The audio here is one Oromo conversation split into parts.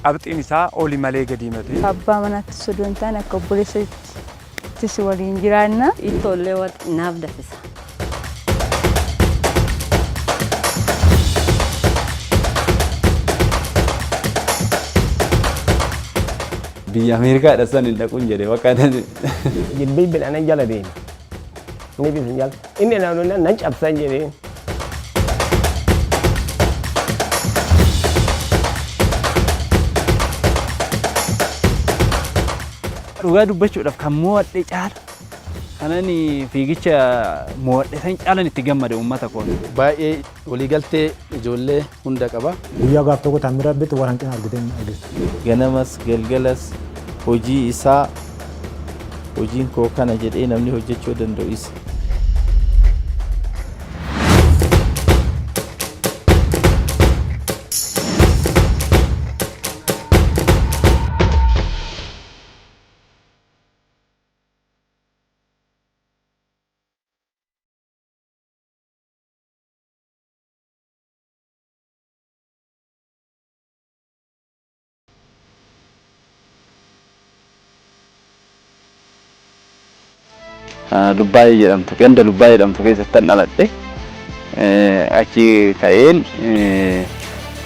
Qabxiin isaa oli malee gadi miti. Abbaa manaatti osoo hin taane akka obboleessattis waliin jiraanna. Ittoollee naaf dafisa. Biyya Ameerikaadha san hin dhaquun jedhe bakka Jilbiin anan jala deema. Inni bisin jala. Inni nan cabsan jedheen. Dhugaa dubbachuudhaaf kan mo'adhe caala. Kanan fiigicha mo'adhe san caalan itti gammade uummata koo. Baay'ee waliigaltee ijoollee hunda qaba. Guyyaa gaaf tokko Taammiraat bitti waan hanqina argitee hin argitu. Ganamas galgalas hojii isaa hojiin koo kana jedhee namni hojjechuu danda'u isa. Lubbaayee jedhamtu ganda Lubbaayee jedhamtu keessatti dhaladhe. Achi ka'een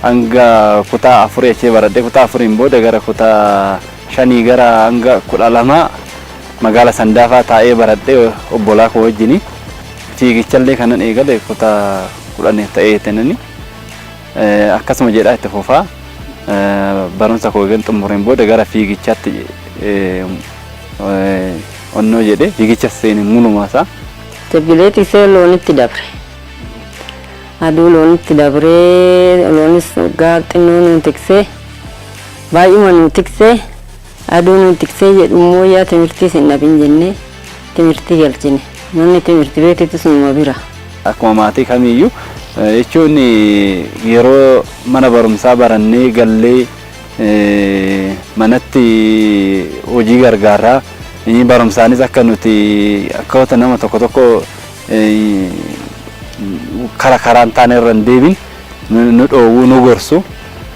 hanga kutaa afurii achii baradhe. Kutaa afuriin booda gara kutaa shanii gara hanga 12 magaala Sandaafaa taa'ee baradhe obbolaa koo wajjini. Fiigichallee kanan eegale kutaa 10 ta'ee tenani. Akkasuma jedhaa itti fufaa. Barumsa koo eegan xumureen booda gara fiigichaatti onnoo jedhe fiigicha seene mulumaa isaa. Jabbilee tiksee loonitti dabre. Aduu loonitti dabree loonis waggaa xinnoo nu tiksee baay'uma nu tiksee aduu nu tiksee jedhu immoo yaa timirtii sin dhabin jennee timirtii galchine. Manni timirtii beetitti numa bira. Akkuma maatii kamiiyyuu jechuun yeroo mana barumsaa barannee gallee manatti hojii gargaaraa barumsaanis akka nuti akka nama tokko tokko kara karaan taane irra hin deebin nu dhoowwuu nu gorsu,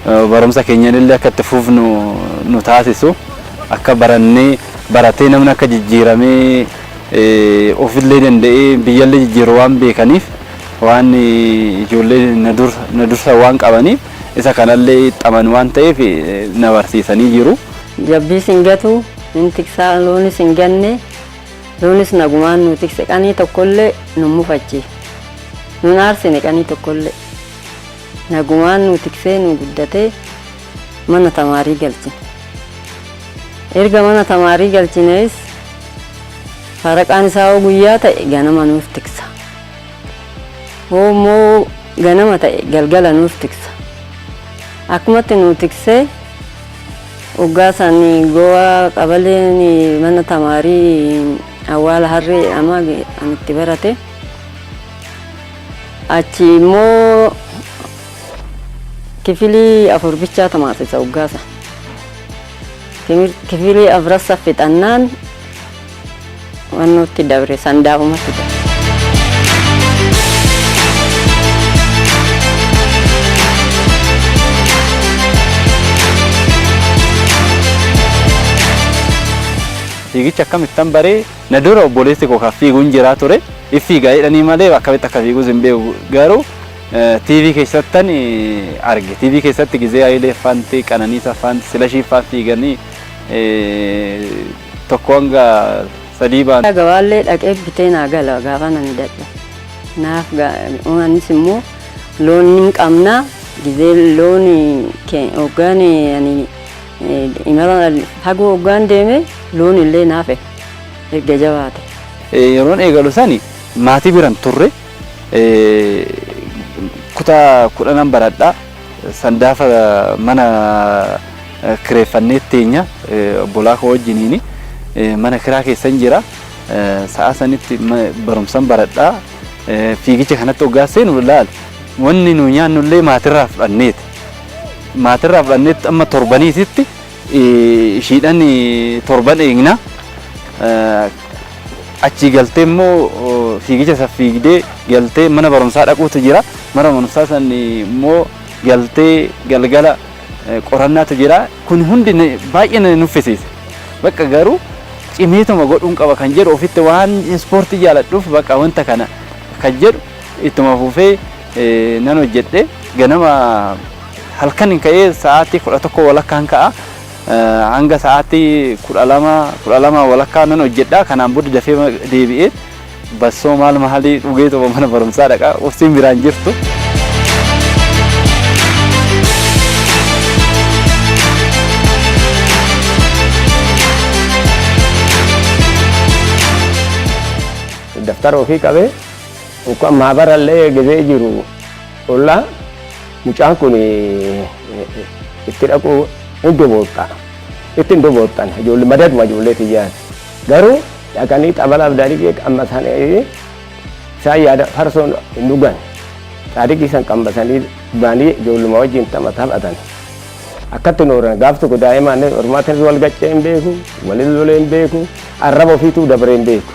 barumsa keenyanillee akka itti fufnu nu taasisu, akka barannee baratee namni akka jijjiiramee ofillee danda'ee biyyallee jijjiiru waan beekaniif, waan ijoollee na dursa waan qabaniif, isa kanallee xaman waan ta'eef na barsiisanii jiru. Jabbiis hin gatu, hin tiksaa, loonis hin ganne, loonis nagumaan nu tikse, qanii tokkollee nu mufachiif. Nun aarsine qanii tokkollee. Nagumaan nu tiksee nu guddatee mana tamaarii galchine. Erga mana tamaarii galchinees faraqaan isaa hoo guyyaa ta'e ganama nuuf tiksa. Hoo immoo ganama ta'e galgala nuuf tiksa. Akkumatti nu tiksee waggaa san go'a qabaleen mana tamaarii awwaala harree jedhama an itti barate. Achi immoo kifilii afur bichaa tamaasisa waggaa san. Kifilii afrassa fixannaan wannootti dabre, Sandaafumatti dabre. Fiigicha akkamittan baree? Na dura obboleessi koo kan fiigu hin jiraa ture. Fiigaa jedhanii malee akkamitti akka fiigus hin beeku, garuu TV keessattan arge. TV keessatti gizee Hayilee Faanti, Qananiisaa Faanti, Silashii faa fiiganii tokko hanga sadii ba'an. Gabaallee dhaqee bitee naa gala gaafa nani dadha. Naaf anis immoo loon hin qabna, gizee loon hoggaan ani imala fagoo hoggaan deeme loon illee naaf erga jabaate. Yeroon eegalu sani maatii biran turre, kutaa 10n baradhaa, Sandaafa mana kireeffannee teenya obbolaa koo wajjiniini, mana kiraa keessan jira. Sa'a sanitti barumsan baradhaa, fiigicha kanatti hoggaa seenu laal, wanni nu nyaannullee maatirraa fudhanneeti. Maatirraa fudhanneetti amma torbaniititti ishiidhaan torban eegna. Achii galtee immoo fiigicha isa fiigdee galtee mana barumsaa dhaquutu jira. Mana barumsaa san immoo galtee galgala Qorannaatu jira. Kun hundi baay'ee na nuffisiise. Bakka garuu cimeetuma godhuun qaba kan jedhu ofitti waan ispoortii jaaladhuuf bakka wanta kana kan jedhu ittuma fufee nan hojjedhe. Ganama halkan ka'ee sa'aatii 11:30 ka'a. Hanga sa'aatii 12, 12:30 nan hojjedha. Kanaan booda dafee deebi'ee bassoo maal maalii dhugeetuma mana barumsaa dhaqa. Qursiin biraan jirtu. Daftara ofii qabee እንኳን maabarallee gizee jiru ollaa mucaan kun itti dhaquu hin doboottaa itti hin doboottan ijoollee madaduma ijoollee tiyyaati garuu dhaqanii xabalaaf daadhii qammasanii isaan yaada farsoon hin dhugan daadhii san qammasanii baanii ijoolluma wajjin taphatan akkatti nooran. Gaaf tokko daa'imaan ormaatiin wal gaccee hin beeku, walin lolee hin beeku, arraba ofiituu dabaree hin beeku.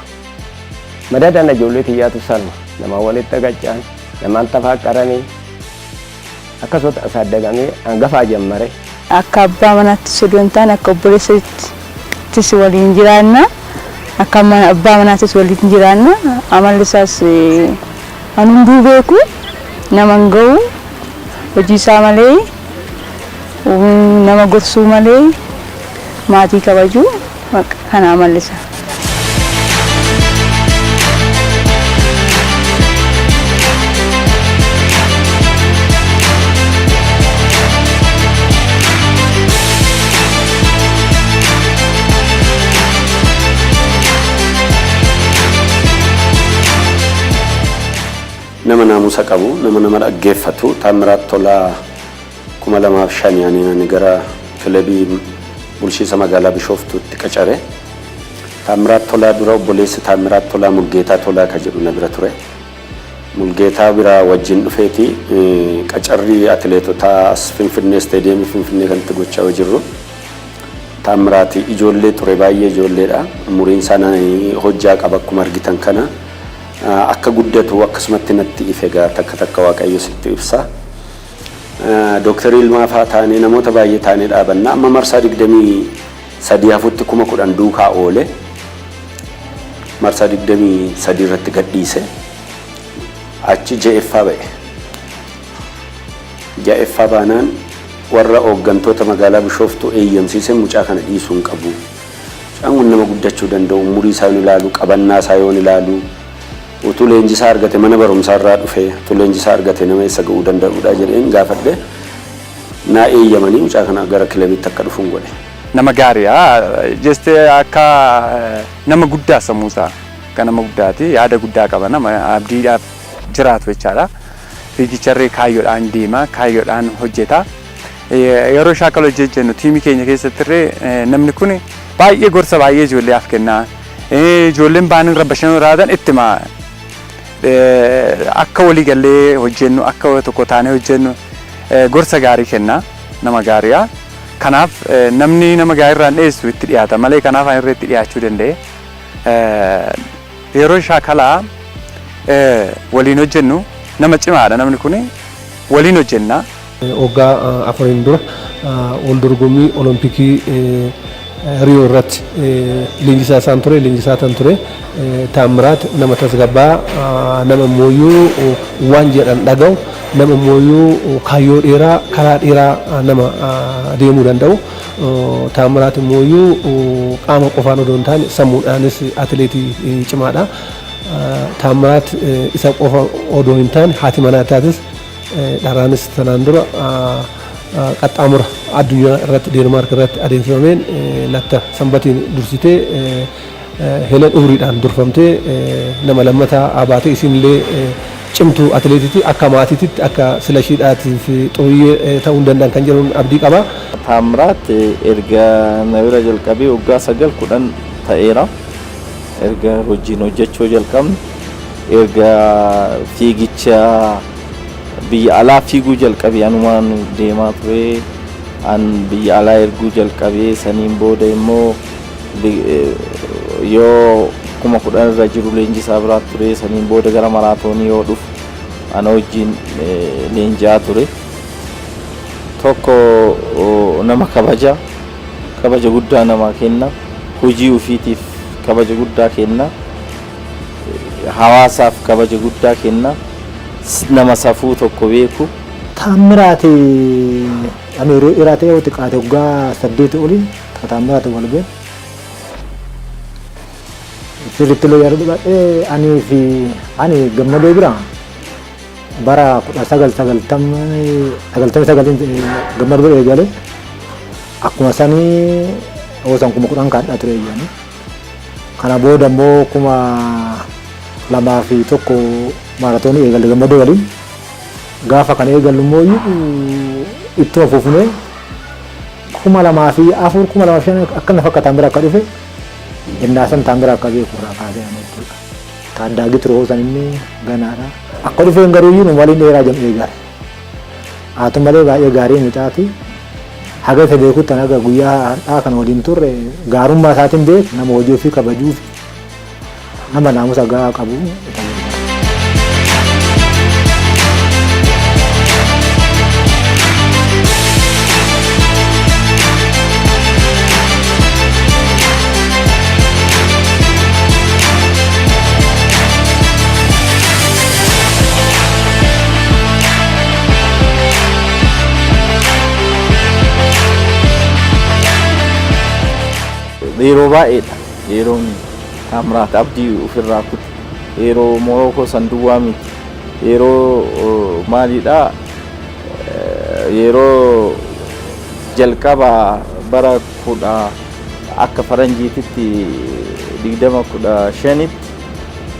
Madadaan ijoollee tiyyaatu sanuma nama walitti gaccaan namaan tafaaqaranii akkasumas asaaddagamee hangafaa jammare. Akka abbaa manaatti osoo hin taane akka obboleessattis waliin jiraanna. Akka abbaa manaattis waliin jiraanna. Amalli isaas an hunduu beeku, nama hin ga'u, hojii isaa malee, nama gorsuu malee, maatii kabaju, kana amalli isaa. Nama naamusa qabu, nama nama dhaggeeffatu. Taammiraat Tolaa 2005 ani gara kilabii bulchiinsa magaalaa Bishooftuutti qacare. Taammiraat Tolaa dura obboleessi Taammiraat Tolaa Mulgeetaa Tolaa ka jedhu na bira ture. Mulgeetaa bira wajjin dhufeeti qacarrii atileetotaa as Finfinnee, isteediyeemii Finfinnee kanatti gochaa jirru. Taammiraati ijoollee ture, baay'ee ijoolleedha. Umuriin isaa hojjaa qaba akkuma argitan kana. Akka guddatu akkasumatti natti ife gaa, takka takka Waaqayyo sitti ibsa. Dooktarii Ilmaa fa'aa taanee, namoota baay'ee taanee dhaabanna. Amma marsaa 23 hafutti 10,000 duukaa oole. Marsaa 23 irratti gadhiise. Achi ja'effaa ba'e. Ja'effaa baanaan warra hooggantoota magaalaa Bishooftuu eeyyamsiisee mucaa kana dhiisuu hin qabu. Mucaan kun nama guddachuu danda'u, umurii isaa yoon ilaalu, qabannaa isaa yoon ilaalu, utuu leenjisaa argate, mana barumsaa irraa dhufee utuu leenjisaa argate nama eessa ga'uu danda'udha jedheen gaafadhe. Naa eeyyamanii mucaa kana gara kilabiitti akka dhufuun godhe. Nama gaariidha. Jeste akka nama guddaa, sammuusaa akka nama guddaati. Yaada guddaa qaba, nama abdiidhaaf jiraatu jechaadha. Fiigicharree kaayyoodhaan deema, kaayyoodhaan hojjeta. Yeroo shaakala hojjennu tiimii keenya keessattirree namni kun baay'ee gorsa baay'ee ijoolleef kenna. Ijoolleen baanin irra bashannanuu raatan ittima akka walii gallee hojjennu, akka tokko taanee hojjennu gorsa gaarii kenna, nama gaariidha. Kanaaf namni nama gaarii irraan dhiyeessu itti dhiyaata malee, kanaaf ani irra itti dhiyaachuu danda'e. Yeroo shaakalaa waliin hojjennu nama cimaadha namni kun, waliin hojjenna. Waggaa 4n dura wal dorgommii Olompikii Riyoo irratti leenjisaa isaan ture, leenjisaa tan ture. Taammiraat nama tasgabbaa, nama mooyyuu waan jedhan dhaga'u, nama mooyyuu kaayyoo dheeraa, karaa dheeraa nama deemuu danda'u. Taammiraat mooyyuu qaama qofaan odoo hin taane sammuudhaanis atileetii cimaadha. Taammiraat isa qofa odoo hin taane haati manaa isaatis dharaanis tanaan dura qaxxaamura addunyaa irratti Deenmaark irratti adeemsifameen latta sanbatiin dursitee Helen Uuriidhaan durfamtee nama lammataa baatee, isinillee cimtuu atileetiiti. Akka maatiititti akka silashiidhaatii fi xuriyyee ta'uu hin danda'an kan jedhuun abdii qaba. Taamiraat erga na bira jalqabee waggaa 9, 10 ta'eera. Erga hojiin hojjechuu jalqabne, erga fiigicha biyya alaa fiiguu jalqabee anumaan deemaa ture. An biyya alaa erguu jalqabee saniin booda immoo yoo 10,000 irra jiru leenjisaa biraa ture. Saniin booda gara maraatoonii yoo dhufu ana wajjin leenji'aa ture. Tokko nama kabaja, kabaja guddaa namaa kenna, hojii ofiitiif kabaja guddaa kenna, hawaasaaf kabaja guddaa kenna, nama safuu tokko beeku. Taammiraat ani yeroo dheeraa ta'e yoo xiqqaate waggaa 8 oliin Taammiraat wal beekna. Sirriitti illee yaadadhu baay'ee anii fi ani Gammadoo bira bara 1999 Gammadoo bira eegale akkuma sanii hoosan 10,000 kaadhaa ture eeyyanii. Kana booda immoo 2001 maaratoonii eegalle Gammadoo waliin. Gaafa kana eegallu immoo ittuma fufnee 2004 2005 akkana fakka Taammira akka dhufe innaa san Taammira akka beeku irraa kaasee ani jechuudha. Taaddaagii ture hoosan inni ganaadha. Akka dhufeen garuu nu waliin dheeraa jedhu eegale. Haatu malee baay'ee gaarii mucaati. Haga isa beekutti haga guyyaa har'aa kan waliin turre gaarummaa isaatiin beeku nama hojii ofii kabajuu fi nama naamusa gahaa qabu. Yeroo baay'eedha. Yeroon Taamiraat abdii ofirraa kute. Yeroo Morookoo san duwwaa miti. Yeroo maalidha? Yeroo jalqaba bara kudha akka faranjiititti 2015tti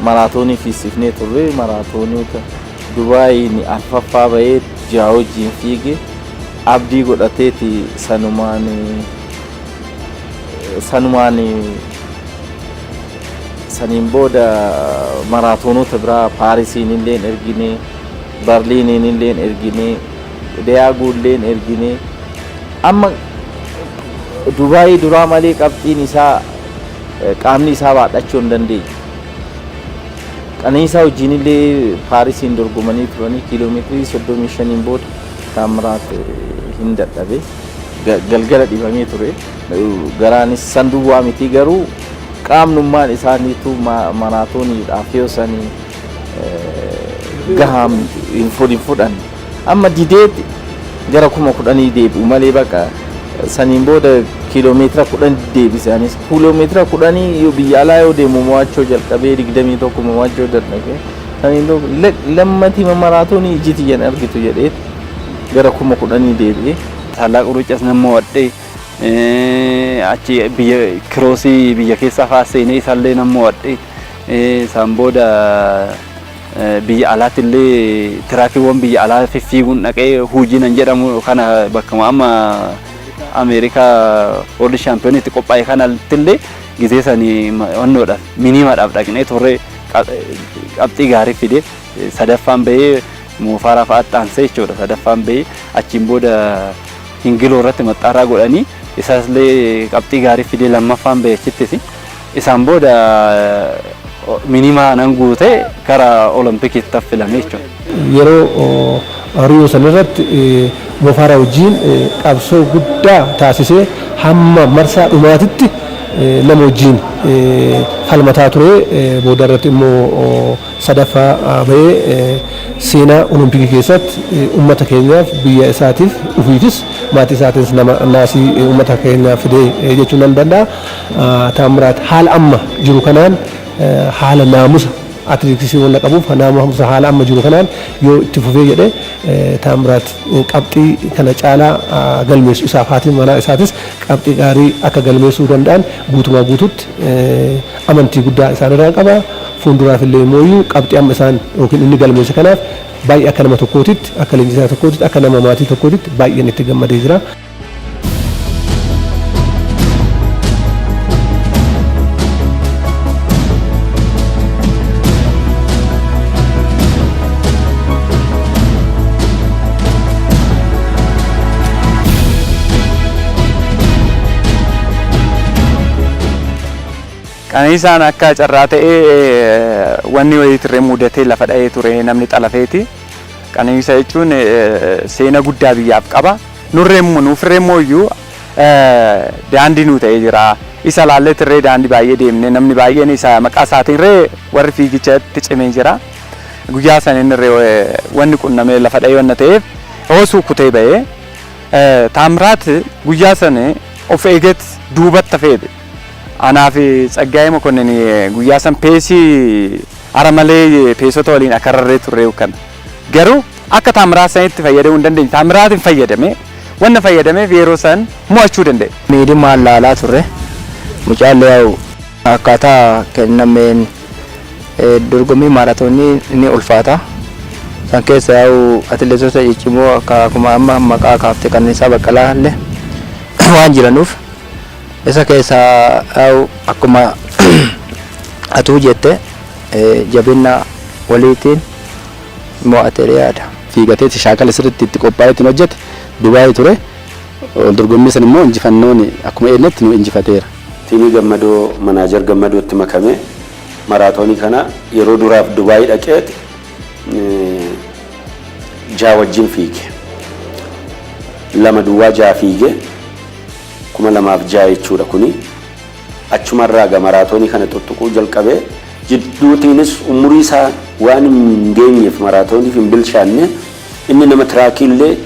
maraatoonii fiisifnee turre. Maraatoonota Dubaayiin arfaffaa bahee ja'a wajjin fiige abdii godhateeti sanumaan saniin booda maraatoonota biraa Paarisiin illee ergine, Barliiniin illee ergine, Dayaaguu illee ergine. Amma Dubaayii duraa malee qabxiin isaa qaamni isaa baadhachuu hin dandeenye. Qananiisaa wajjin illee Paarisiin dorgomanii turanii kiiloomeetirii 35 booda Taammiraat hin dadhabe. Galgala dhibamee ture. Garaanis san duwwaa miti garuu qaamnummaan isaaniitu maraatooniidhaaf yoo sanii gahaa hin fudhanne. Amma dideet gara 10,000 deebi'u malee baqa saniin booda kiiloomeetira 10 deebise. Anis kiiloomeetira 10 biyya alaa yoo deemu mo'achuu jalqabee 21 mo'achuu jalqabee saniin booda lammatii maraatoonii ijji tiyyan argitu jedhee gara 10,000 deebi'e. ታላቅ ሩጫስ nan mo'adhe achi biyya kiroosii biyya keessaa fa'aa seenee isallee nan mo'adhe isaan booda biyya alaatti illee tiraakiiwwan biyya alaa fiffiiguun dhaqee huujii nan jedhamu kana bakkuma amma Ameerikaa World Championship qophaa'e kanatti illee gizee sanii wannoodhaaf miniimaadhaaf dhaqnee turre qabxii gaarii fide sadaffaan bahee Moofaaraa fa'aatti aansee jechuudha. Sadaffaan bahee achiin booda hingiloo irratti maxxaaraa godhanii isaas illee qabxii gaarii fidee lammaffaan bahee achittis isaan booda minimaa nan guutee gara Olompikiitti affilame jechuudha. Yeroo Riyoo sanarratti Moofaaraa wajjin qabsoo guddaa taasisee hamma marsaa dhumaatitti nama wajjin falmataa ture. Booda irratti immoo sadaffaa bahee seenaa Olompikii keessatti uummata keenyaaf, biyya isaatiif, ofiifis maatii isaatiis nama naasii uummata keenyaaf fidee jechuun nan danda'a. Taamiraat haala amma jiru kanaan haala naamusa atileetiksii waan qabuuf naamusa haala amma jiru kanaan yoo itti fufee jedhe Taamiraat qabxii kana caalaa galmeessu isaaf haati manaa isaatis qabxii gaarii akka galmeessuu danda'an guutumaa guututti amantii guddaa isaan irraa qaba. Fuulduraaf illee immoo qabxii amma isaan yookiin inni galmeesse kanaaf baay'ee akka nama tokkootitti, akka leenjisaa tokkootitti, akka nama maatii tokkootitti baay'een itti gammadee jira. Qananiisaan akka carraa ta'ee wanni wayii turre mudatee lafa dha'ee ture namni xalafeeti. Qananiisaa jechuun seena guddaa biyyaaf qaba. Nurree immoo nuufirree immoo iyyuu daandii nuu ta'ee jira. Isa laallee tirree daandii baay'ee deemne, namni baay'een isa maqaa isaatiin ree warri fiigichatti cimee jira. Guyyaa sana inni ree wanni qunnamee lafa dha'ee wanna ta'eef hoosuu kutee ba'ee, Taamiraat guyyaa sana of eeget duubatti hafeedha. Anaa fi Tsaggaayee Mokonnin guyyaa san pace ara malee paceota waliin akka rarree turre kana. Garuu akka Taamiraat sanitti fayyadamuu hin dandeenye. Taamiraatiin fayyadame, wanna fayyadameef yeroo san mo'achuu danda'e. Miidhummaan laalaa turre. Mucaallee yaa'u akkaataa kennameen dorgommii maaraatoonii ni ulfaata. San keessa yaa'u atileetota ciccimoo akka akkuma amma maqaa kaafte Qananiisaa Baqqalaa illee waan jiranuuf, isa keessa yaa'u akkuma atuu jette jabina waliitiin mo'atee yaada. Fiigateeti shaakala sirriitti itti qophaa'ee ittiin hojjete Dubaayii ture. Dorgommii san immoo injifannoon akkuma eenyetti nu injifateera. Tiimii Gammadoo, manager Gammadootti makame, maraatoonii kana yeroo duraaf Dubaayii dhaqeet 6 wajjin fiige. 2:06 fiige, 2006 jechuudha kuni. Achumarraa ga maraatoonii kana tuttuquu jalqabee, jidduutiinis umurii isaa waan hin geenyeef maraatooniif hin bilchaanne. Inni nama trackii illee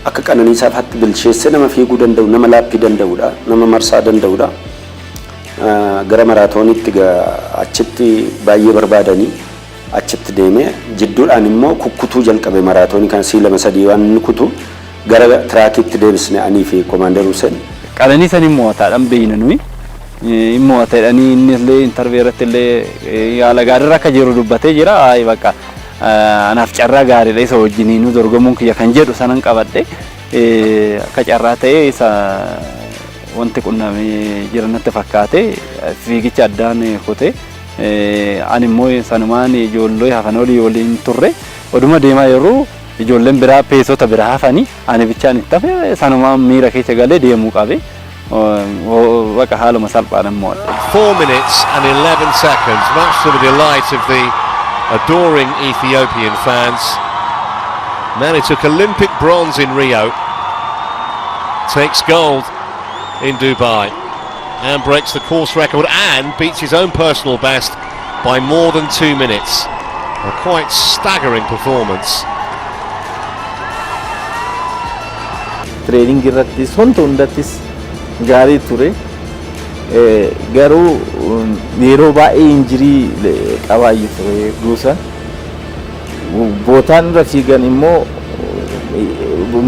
akka Qananiisaa faatti bilcheessee nama fiiguu danda'u, nama lapii danda'udha, nama marsaa danda'udha. Gara maraatoonitti achitti baay'ee barbaadanii achitti deemee, jidduudhaan immoo kukkutuu jalqabe. Maraatoonii kana sii lama sadii waan inni kutu gara trackiitti deebisne, anii fi Commander Hussein. Qananiisan hin mo'ataadhaan beeyna nuyi. Hin mo'ata jedhanii, inni illee interview irratti illee haala gaariirra akka jiru dubbatee jira. Ayi, bakka anaaf carraa gaariidha isa wajjiniinuu dorgomuun kiyya kan jedhu sanan qabadhe. Akka carraa ta'ee isa wanti qunnamee jira natti fakkaate, fiigicha addaan kute. Ani immoo sanumaan ijoollee hafan olii waliin turre. Oduma deemaa yeroo ijoolleen biraa paceota biraa hafanii, ani bichaan itti hafe, sanumaan miira keessa galee deemuu qabe. Bakka haaluma salphaadhaan mo'adhe. 4 minutes and 11 seconds, much to the delight of the adoring Ethiopian fans. Man who took Olympic bronze in Rio takes gold in Dubai and breaks the course record and beats his own personal best by more than 2 minutes. A quite staggering performance. Training irrattis wanta hundattis gaarii ture. Garuu yeroo baay'ee injury qabaayyuu ture guusan. Bootaan irra fiigan immoo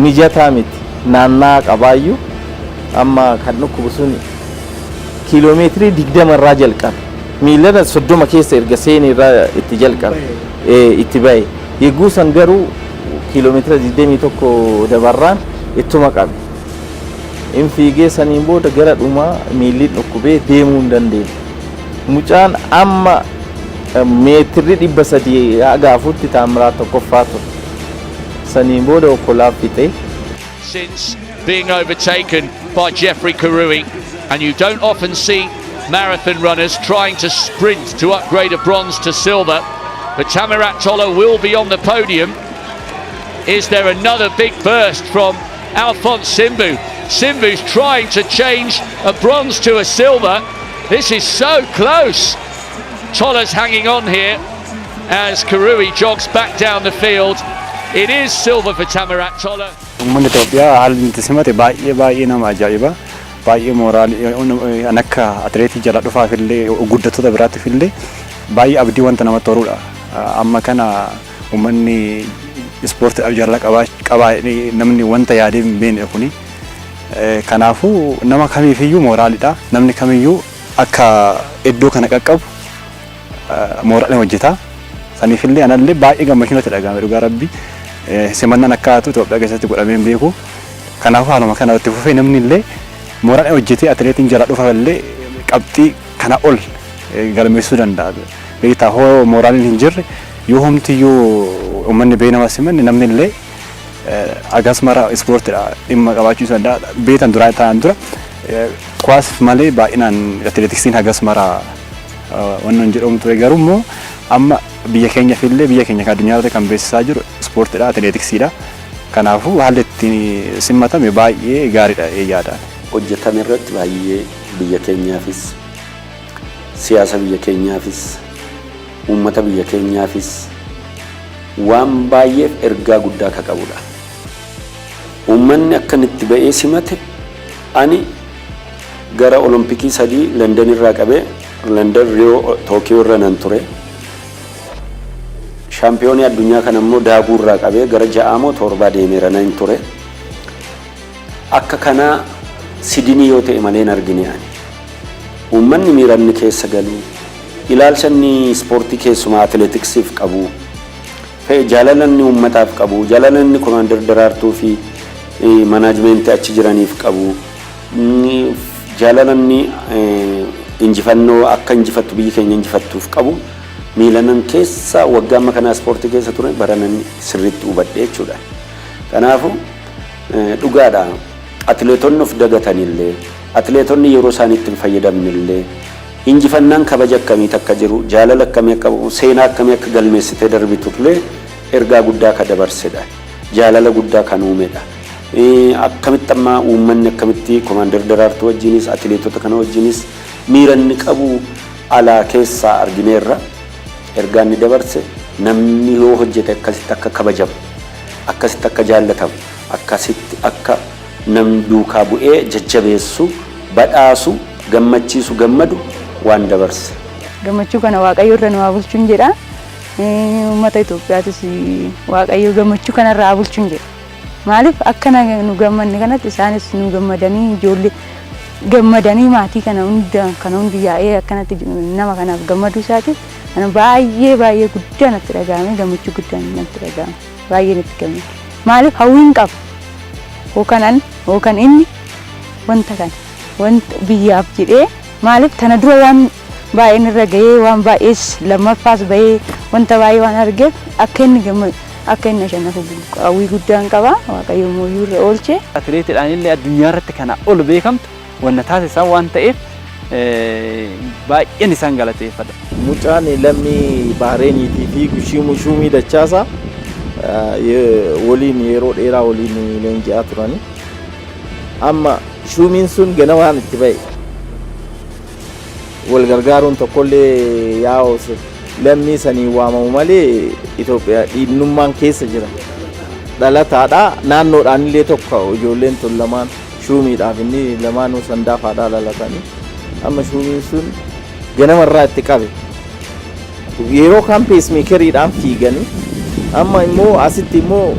mijataa miti. Naannaa qabaayyuu amma kan dhukkubu sun kiiloomeetirii 20 irraa jalqabe. Miilana 30 keessa erga seene irraa itti jalqabe. Itti bahe. Yegguu san garuu kiiloomeetira 21 dabarraan ittuma qabe. In fiigee, saniin booda gara dhumaa miilli dhukkubee deemuu hin dandeenye. Mucaan amma meetirri 300 haga afutti Taamiraat tokkoffaa ture. Saniin booda okkolaaf fixee. Since being overtaken by Geoffrey Kirui, and you don't often see marathon runners trying to sprint to upgrade a bronze to silver. But Tamirat Tola will be on the podium. Is there another big burst from Alphonce Simbu? Simbu's trying to change a bronze to a silver. This is so close. Tola's hanging on here as Kirui jogs back down the field. It is silver for Tamirat Tola. Uummanni Itoophiyaa haalli itti simate baay'ee baay'ee nama ajaa'iba. Baay'ee mooraalii an akka atileetii jala dhufaaf illee, guddattoota biraatiif illee baay'ee abdii wanta namatti horudha. Amma kana uummanni ispoortiidhaaf jaalala qabaa namni wanta yaadee hin beekne kuni. Kanaafuu nama kamiifiyyuu mooraaliidha. Namni kamiyyuu akka iddoo kana qaqqabu mooraaliin hojjeta. Saniifillee anallee baay'ee gammachuun natti dhagahame, dhugaa rabbi. Simannaan akka haatu Itoophiyaa keessatti godhamee hin beeku. Kanaafuu haaluma kana itti fufee namni illee mooraaliin hojjetee, atileetiin jala dhufa illee qabxii kana ol galmeessuu danda'a. Beektaa, hoo mooraaliin hin jirre, yoo homtiyyuu uummanni bee nama simanne, namni illee agas mara ispoortiidha dhimma qabaachuu danda'a. Beektan duraa ta'an dura kuwaas malee baay'inaan atileetiksiin hagas mara wannan hin jedhamu ture. Garuu immoo amma biyya keenyaaf illee, biyya keenya kan addunyaa irratti kan beeksisaa jiru ispoortiidha, atileetiksiidha. Kanaafuu haalli ittiin simatame baay'ee gaariidha yaadaan. Hojjetame irratti baay'ee biyya keenyaafis, siyaasa biyya keenyaafis, uummata biyya keenyaafis waan baay'eef ergaa guddaa akka qabudha. Uummanni akka inni itti ba'ee simate, ani gara Olompikii sadii London irraa qabee, London, Riyoo, Tookiyoo irra nan ture. Shaampiyoonii addunyaa kana immoo Daaguu irraa qabee gara ja'aamoo torbaa deemeera nan ture. Akka kanaa Sidinii yoo ta'e malee hin argine ani. Uummanni miiranni keessa galu, ilaalcha inni ispoortii keessumaa atileetiksiif qabu, fe'e jaalala inni uummataaf qabu, jaalala inni Komaander Daraartuu fi manaajimentii achi jiraniif qabu, jaalala inni injifannoo akka injifattu, biyyi keenya injifattuuf qabu, miilanan keessa waggaa amma kanaa ispoortii keessa ture baranan sirriitti hubadhe jechuudha. Kanaafuu dhugaadha, atileetonni of dagatanillee, atileetonni yeroo isaan itti hin fayyadamnellee, injifannaan kabaja akkamiit akka jiru, jaalala akkamii akka, seenaa akkamii akka galmeessitee darbitullee ergaa guddaa ka dabarsedha. Jaalala guddaa kan uumedha. Akkamitti amma uummanni akkamitti Komaander Daraartuu wajjinis, atileetota kana wajjinis miira inni qabu alaa keessaa argineerra. Ergaa inni dabarse, namni yoo hojjete akkasitti akka kabajamu, akkasitti akka jaallatamu, akkasitti akka namni duukaa bu'ee jajjabeessu, badhaasu, gammachiisu, gammadu waan dabarse. Gammachuu kana Waaqayyo irra nu haa bulchuun jedha. Uummata Itoophiyaatis Waaqayyo gammachuu kanarra haa bulchuun jedha. Maaliif akka nu gammanne kanatti isaanis nu gammadanii, ijoollee gammadanii, maatii kana hunda kana hundi yaa'ee akkanatti nama kanaaf gammaduu isaatiif kana baay'ee baay'ee guddaa natti dhaga'ame, gammachuu guddaan natti dhaga'ame, baay'ee natti gammade. Maaliif hawwiin qaba, yookaan an yookaan inni wanta kana wanta biyyaaf jedhee, maaliif tana dura waan baay'een irra gahee, waan baay'ees lammaffaas bahee, wanta baay'ee waan argeef, akka inni gammadu, akka inni ashannafu hawwii guddaan qaba. Waaqayyo mooyyuu irra oolche. Atileetiidhaan illee addunyaa irratti kana ol beekamtu wanna taasisan waan ta'eef baay'een isaan galateeffadha. Mucaan lammii Baareeniitii fi Shuumii Dachaasaa waliin yeroo dheeraa waliin leenji'aa turani. Amma Shuumiin sun ganamaan itti ba'e. Wal gargaaruun tokkollee yaa'u lammii sanii waamamu malee Itoophiyaa dhiinnummaan keessa jira. Dhalataadha, naannoodhaan illee tokko, ijoolleen tun lamaan Shuumiidhaaf inni lamaanuu Sandaafaadhaa dhalatanii. Amma Shuumiin sun ganamarraa itti qabe. Yeroo kaan pacemakeriidhaan fiiganii, amma immoo asitti immoo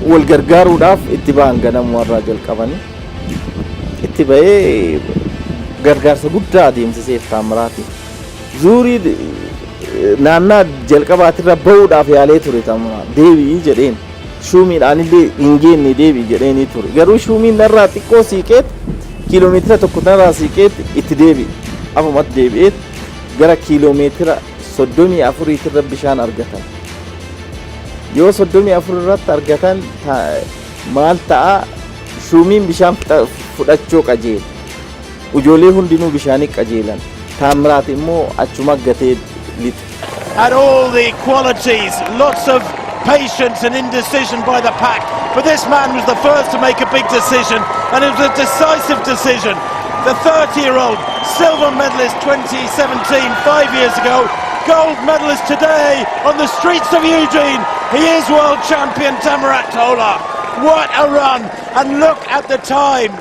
wal gargaaruudhaaf itti ba'an, ganamumarraa jalqabanii. Itti ba'ee gargaarsa guddaa adeemsiseef Taammiraati. Zuurii naannaa jalqabaatirra ba'uudhaaf yaalee ture Taammiraat. Deebi'ii jedheen. Shuumiidhaan illee hin geenne, deebi'i jedheenii ture. Garuu Shuumiin narraa xiqqoo siiqeet, kiiloomeetira 1 narraa siiqeet itti deebi'e. Afumatti deebi'eet gara kiiloomeetira 34iitirra bishaan argatan. Yoo 34 irratti argatan maal ta'a? Shuumiin bishaan fudhachuu qajeele. Ijoollee hundinuu bishaanii qajeelan. Taammiraat immoo achuma gatee lixe. Had all the qualities, lots of patience and indecision by the pack. But this man was the first to make a big decision, and it was a decisive decision. The 30-year-old silver medalist 2017, 5 years ago, gold medalist today on the streets of Eugene. He is world champion Tamirat Tola. What a run! And look at the time.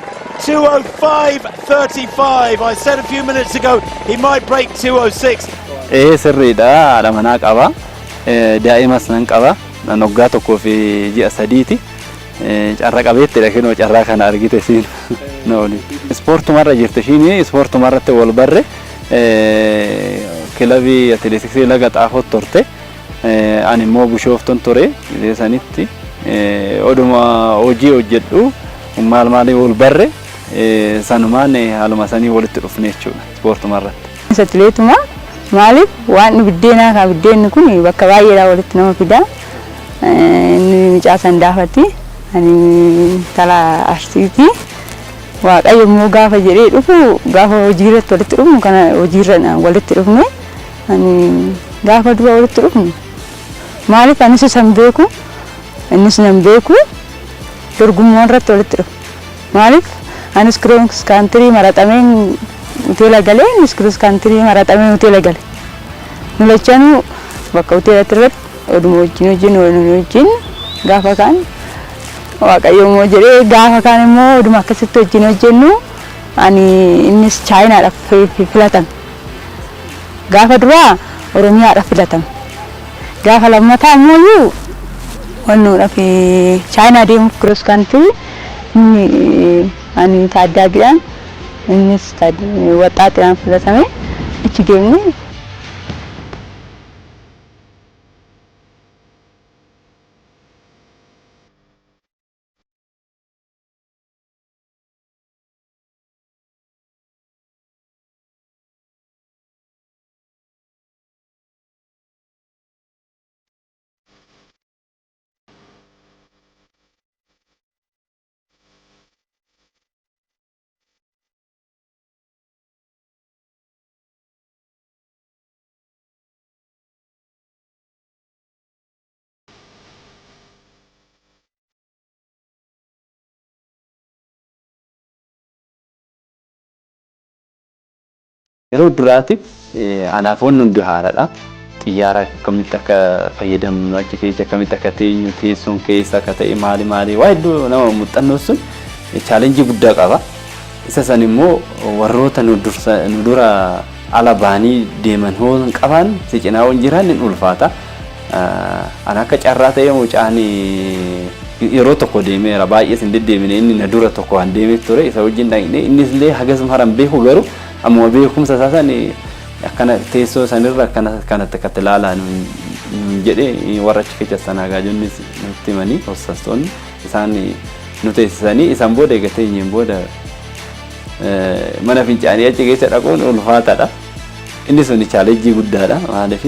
2:05.35. I said a few minutes ago he might break 2:06. Ee, sirriidha, haadha manaa qaba. Daa'imas nan qaba. Nan waggaa tokkoo fi ji'a sadiiti. Carra qabeettidha, kinoo carraa kana argite siin na waliin. Ispoortumarra jirti ishiin, ispoortumarratti wal barre, kilabii atileetiksii Laga Xaafootti turte. Ani immoo Bishooftuun ture sanitti. Oduma hojii hojjedhu maal maalii wal barre, sanumaan haaluma sanii walitti dhufne jechuudha ispoortumarratti. Atileetuma, maaliif waan biddeenaa kan biddeenni kun bakka baay'eedhaa walitti nama fida. Inni mucaa Sandaafati, ani intala Arsiiti. Waaqayyo immoo gaafa jedhee dhufu, gaafa hojii irratti walitti dhufnu kana, hojiirra walitti dhufne, ani gaafa dura walitti dhufnu, maaliif anis isan beeku. Innis nan beeku, dorgummaa irratti walitti dhufu. Maaliif anis cross country maraxameen hoteela galee, innis cross country maraxamee hoteela gale. Nu lachanuu bakka hoteelatti irratti oduma wajjin hojjennu oduma wajjin gaafa kaan Waaqayyo immoo jedhee gaafa kaan immoo oduma akkasitti wajjin hojjennu ani innis Chaayinaadhaaf filatame. Gaafa duraa Oromiyaadhaaf filatame. Gaafa lammataa immoo wannoodhaaf Chaayinaa deemuuf cross country inni ani taaddaagiidhaan innis waxxaaxiidhaan filatame achi deemne. Yeroo duraatiif anaaf wanni hundi haaraadha. Xiyyaara akkamitti akka fayyadamnu, achi keessa akkamitti akka teenyu, teessoon keessa akka ta'e, maali maali waa hedduu nama muuxannoo sun challenge guddaa qaba. Isa san immoo warroota nu dursa nu dura ala ba'anii deeman hoo hin qabaan si cinaa hin jiraan hin ulfaata. Ana akka carraa ta'ee mucaan yeroo tokko deemeera, baay'ees hin deddeebine. Inni na dura tokko waan deemeef ture, isa wajjin dhaqne. Innis illee hagas mara hin beeku, garuu ammuma beekumsa isaa san akkana teessoo sanirra akkana kanatti akkatti ilaalaa nuun jedhe. Warra achi keessa sanaagaa-jonnis nutti himanii, hossastoonni isaan nu teessisanii. Isaan booda eega teenyeen booda mana fincaanii achi keessa dhaquun ulfaataadha. Inni sun challenge guddaadha, maaliif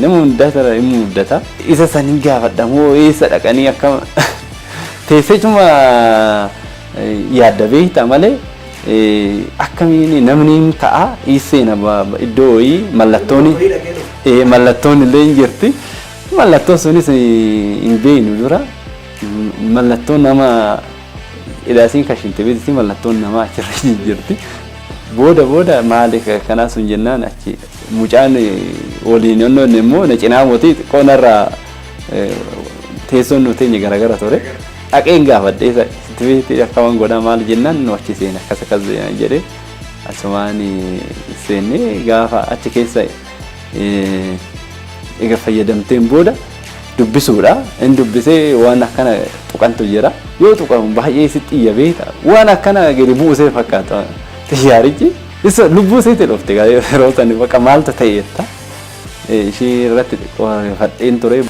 nama hundaa tara hin muddata. Isa san hin gaafadha moo eessa dhaqanii akka teessechuma yaadda beekta malee akkamiin namni hin ka'a seena iddoo wayii mallattoon illee hin jirti. Mallattoon sunis hin beeknu dura, mallattoon nama idaasiin kashinte beekti, mallattoon namaa achirra jirti. Booda booda maali kanaa sun jennaan achi mucaan waliin onnoonne immoo na cinaa mootii xiqqoo narraa teessoon nu teenye garagara ture. Dhaqeen gaafadhee isa sitti beekti akkaman godhaa maal jennaan, nu achi seena akkas akkas jedhee asumaan seennee. Gaafa achi keessa egaa fayyadamteen booda dubbisuudha. Inni dubbisee waan akkana tuqantu jira. Yoo tuqamu baay'ee sitti iyya beekta. Waan akkana gadi buusee fakkaata xiyyaarichi. Isa lubbuu isiitti dhufte yeroo sani, bakka maaltu ta'e jetta. Ishii irratti xiqqoo fadheen ture.